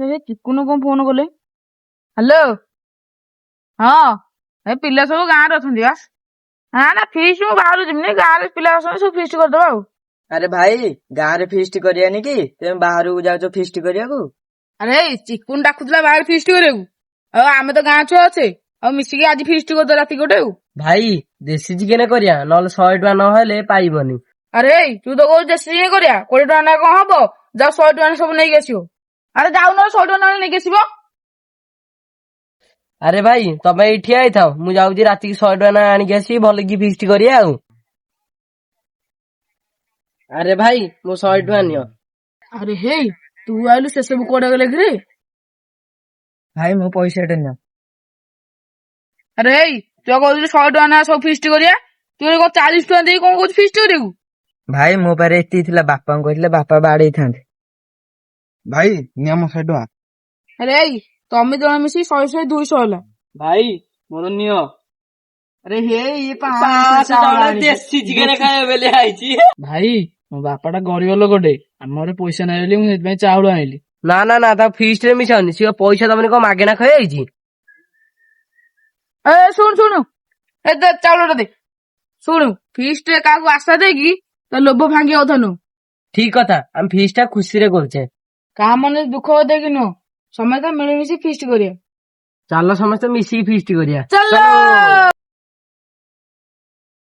ଏ ଚିକୁନ କଣ ଫୋନ କଲେ? ହ୍ୟାଲୋ। ହଁ, ଏ ପିଲା ସବୁ ଗାଁରେ ଅଛନ୍ତି ବା। ନା ନା, ଫିଷ୍ଟ ମୁଁ ବାହାରୁ ଯିବିନି, ଗାଁରେ ପିଲା ଅଛନ୍ତି, ସବୁ ଫିଷ୍ଟ କରିଦବା ଆଉ। ଆରେ ଭାଇ, ଗାଁରେ ଫିଷ୍ଟ କରିବାନି କି? ତମେ ବାହାରକୁ ଯାଉଛ ଫିଷ୍ଟ କରିବାକୁ? ଆରେ ଏଇ ଚିକୁନ ଡାକୁଥିଲା ବାହାରେ ଫିଷ୍ଟ କରିବାକୁ, ଆଉ ଆମେ ତ ଗାଁ ଛୁଆ ଅଛେ, ଆଉ ମିଶିକି ଆଜି ଫିଷ୍ଟ କରିଦବା ରାତି ଗୋଟେ ଆଉ। ଭାଇ, ଦେଶୀ ଚିକେନ କରିବା, ନହେଲେ 100 ଟଙ୍କା ନହେଲେ ପାଇବନି। ଆରେ ଏଇ, ତୁ ତ କହୁଛୁ ଦେଶୀ ଚିକେନ କରିବା, 20 ଟଙ୍କା ନା କଣ ହବ? ଯାଅ, 100 ଟଙ୍କା ସବୁ ନେଇକି ଆସିବ। ଆରେ ଯାଉ, ନହେଲେ 100 ଟଙ୍କା ନହେଲେ ନେଇକି ଆସିବ। ଆରେ ଭାଇ, ତମେ ଏଇଠି ଠିଆ ହେଇଥାଅ, ମୁଁ ଯାଉଛି ରାତିକି 100 ଟଙ୍କା ନା ଆଣିକି ଆସିବି, ଭଲକି ଫିଷ୍ଟ କରିବା ଆଉ। ଆରେ ଭାଇ, ମୁଁ 100 ଟଙ୍କା ନିଅ। ଆରେ ହେଇ, ତୁ ଆଇଲୁ, ସେ ସବୁ କୁଆଡେ ଗଲେ କିରେ? ଭାଇ, ମୋ ପଇସା ଟା ନିଅ। ଆରେ ଏଇ, ତୁ କହୁଥିଲୁ 100 ଟଙ୍କା ନା ସବୁ ଫିଷ୍ଟ କରିବା, ତୁ କଣ 40 ଟଙ୍କା ଦେଇ କଣ କହୁଛୁ ଫିଷ୍ଟ କରିବାକୁ? ଭାଇ, ମୋ ପାଖରେ ଏତିକି ଥିଲା, ବାପାଙ୍କୁ କହିଥିଲେ ବାପା ବାଡେଇଥାନ୍ତେ। ଭାଇ, ନିଅ ମୋ 100 ଟଙ୍କା। ଆରେ ଏଇ, ତମେ ଜଣ ମିଶିକି 100 100 200 ହେଲା। ଭାଇ, ମୋର ନିଅ। ଆରେ ହେଇ, ଦେଶୀ ଚିକେନ ଖାଇବା ବୋଲି ଆଇଛି। ଭାଇ, ମୋ ବାପା ଟା ଗରିବ ଲୋକଟେ, ଆମ ଘରେ ପଇସା ନାହିଁ ବୋଲି ମୁଁ ସେଥିପାଇଁ ଚାଉଳ ଆଣିଲି। ନା ନା ନା, ତା ଫିଷ୍ଟ ରେ ମିଶାଉନି, ସିଏ ପଇସା ତମେ କଣ ମାଗେଣା ଖାଇଯାଇଛି? ଏ ଶୁଣୁ ଶୁଣୁ, ଏ ଦେ ଚାଉଳଟା ଦେ। ଶୁଣୁ, ଫିଷ୍ଟ ରେ କାହାକୁ ଆଶା ଦେଇକି ତା ଲୋଭ ଭାଙ୍ଗିବା କଥା ନୁହଁ। ଠିକ କଥା, ଆମେ ଫିଷ୍ଟ ଟା ଖୁସିରେ କରୁଛେ। କାହା ମନରେ ଦୁଃଖ ଦେଇକି ନୁହଁ, ସମସ୍ତେ ମିଳିମିଶି ଫିଷ୍ଟ କରିବା। ଚାଲ, ସମସ୍ତେ ମିଶିକି ଫିଷ୍ଟ କରିବା। ଚାଲ।